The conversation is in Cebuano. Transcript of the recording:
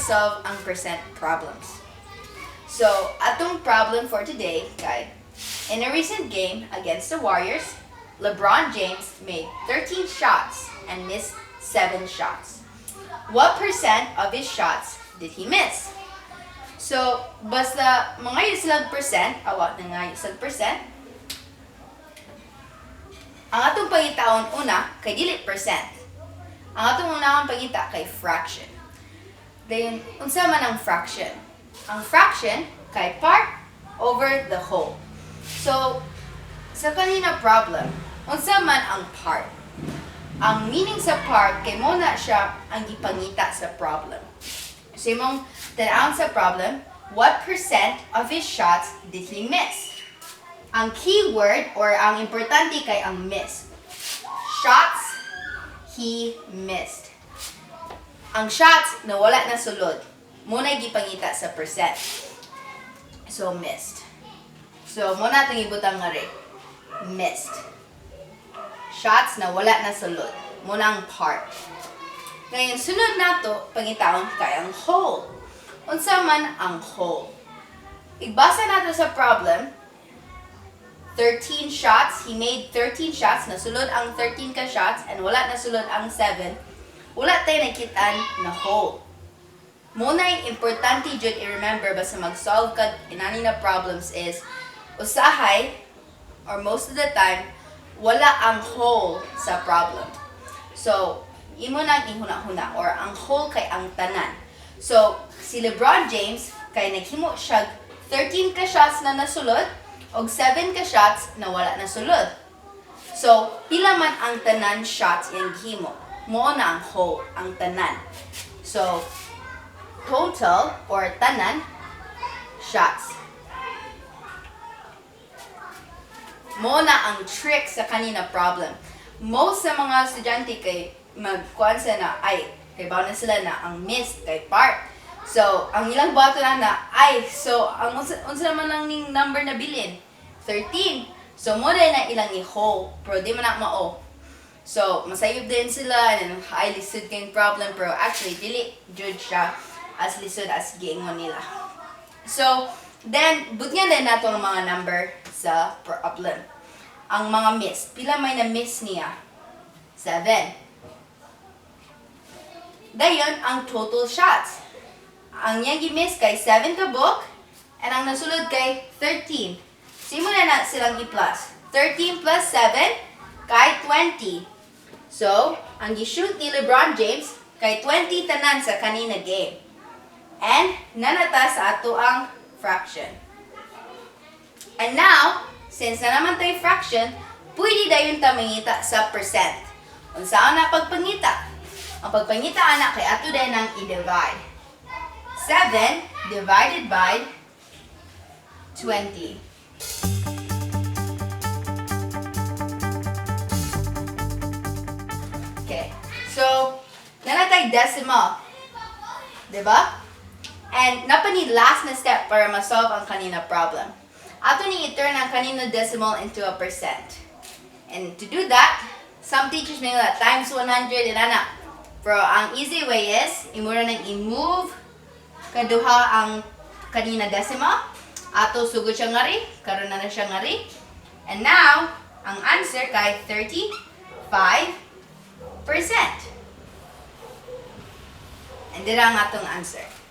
pag-solve ang percent problems. So, atong problem for today kay, in a recent game against the Warriors, LeBron James made 13 shots and missed 7 shots. What percent of his shots did he miss? So, basta mga sila percent, awa na nga sila percent. Ang atong pangitaon una kay dili percent. Ang atong unahon pangita kay fraction. Then, unsa man ang fraction? Ang fraction kay part over the whole. So, sa kanina problem, unsa man ang part? Ang meaning sa part kay mo na siya ang gipangita sa problem. So, imong tan-awon sa problem, what percent of his shots did he miss? Ang keyword or ang importante kay ang miss. Shots he missed. Ang shots na wala na sulod, mo na gipangita sa percent. So, missed. So, mo na itong ibutang nga rin. Missed. Shots na wala na sulod. Mo na ang part. Ngayon, sunod nato, pangitaon kay ang whole. Unsa man ang whole? Igbasa nato sa problem, 13 shots, he made 13 shots, nasulod ang 13 ka shots, and wala nasulod ang 7. Wala tayo nakitaan na whole. Mo na importante jud i-remember basta mag-solve ka inani na problems is usahay or most of the time wala ang whole sa problem. So, imo nang ihuna-huna or ang whole kay ang tanan. So, si LeBron James kay naghimo siya 13 ka shots na nasulod og 7 ka shots na wala nasulod. So, pila man ang tanan shots iyang gihimo? Mo na ang whole, ang tanan. So, total or tanan shots. Mo na ang trick sa kanina problem. Most sa mga estudyante kay magkuan sa na ay kay bawo na sila na ang missed kay part. So, ang ilang buhaton na na ay so ang unsa naman lang ning number na bilin? 13. So mo na ilang i-whole pero di man na mao. So, masayop din sila and ay lisod kayong problem pero actually dili jud siya as lisod as giingon nila. So, then butngan din nato ang mga number sa problem. Ang mga miss. Pila may na-miss niya? 7. Dayon, ang total shots. Ang iyang gi-miss kay 7 ka buok and ang nasulod kay 13. So, imo na na silang i-plus. 13 plus 7 kay 20. So, ang gi-shoot ni LeBron James kay 20 tanan sa kanina game. And nanata sa ato ang fraction. And now, since na naman tayo fraction, pwede dayon ta mangita sa percent. Unsaon na pagpangita? Ang pagpangita ana kay ato din ang i-divide. 7 divided by 20. Okay. So, nanatay decimal. Diba? And napa ni last na step para ma-solve ang kanina problem. Ato ni i-turn ang kanina decimal into a percent. And to do that, some teachers may that times 100 and ana. Pero ang easy way is, imura nang i-move kaduha ang kanina decimal. Ato sugod siya ngari, karon na na siya ngari. And now, ang answer kay 35%. And dira ang atong answer.